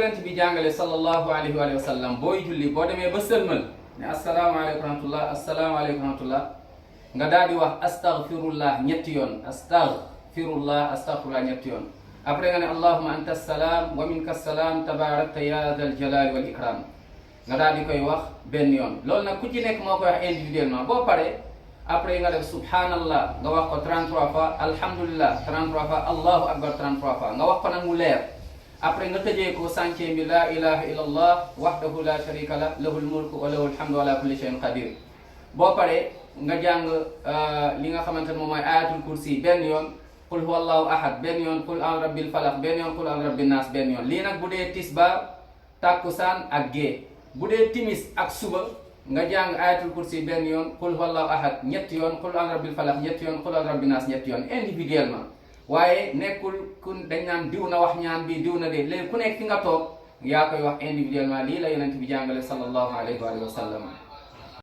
yonent bi jàngale sallallahu alayhi wa sallam booy julli boo demee ba sëlmal ne asalaamaaleykum wa rahmatullah asalaamaaleykum wa rahmatullah nga daal di wax astaghfirullah ñetti yoon astaghfirullah ñetti yoon après nga ne allahumma anta salaam wa minka salaam tabarakta ya dal jalali wal ikram nga daal di koy wax benn yoon loolu nag ku ci nekk moo koy wax individuellement boo paree après nga def subhanallah nga wax ko 33 fois alhamdulillah 33 fois allahu akbar 33 fois nga wax ko nag mu leer après nga tëjee ko centième bi la ilaha illa allah wahdahu la sharika la lahul mulku wa lahul hamdu wa ala kulli shay'in qadir boo paree nga jàng li nga xamante ne moom mooy ayatul kursi benn yoon qul huwa allahu ahad benn yoon qul an rabbil falaq benn yoon qul an rabbin nas benn yoon lii nag bu dee tisbaar takkusaan ak gée bu dee timis ak suba nga jàng ayatul kursi benn yoon qul huwa allahu ahad ñetti yoon qul an rabbil falaq ñetti yoon qul an rabbin nas ñetti yoon individuellement waaye nekkul ku dañ naan diw na wax ñaan bi diw na de léegi ku nekk fi nga toog yaa koy wax individuellement lii la yonent bi jàngale sallallahu alayhi wa sallam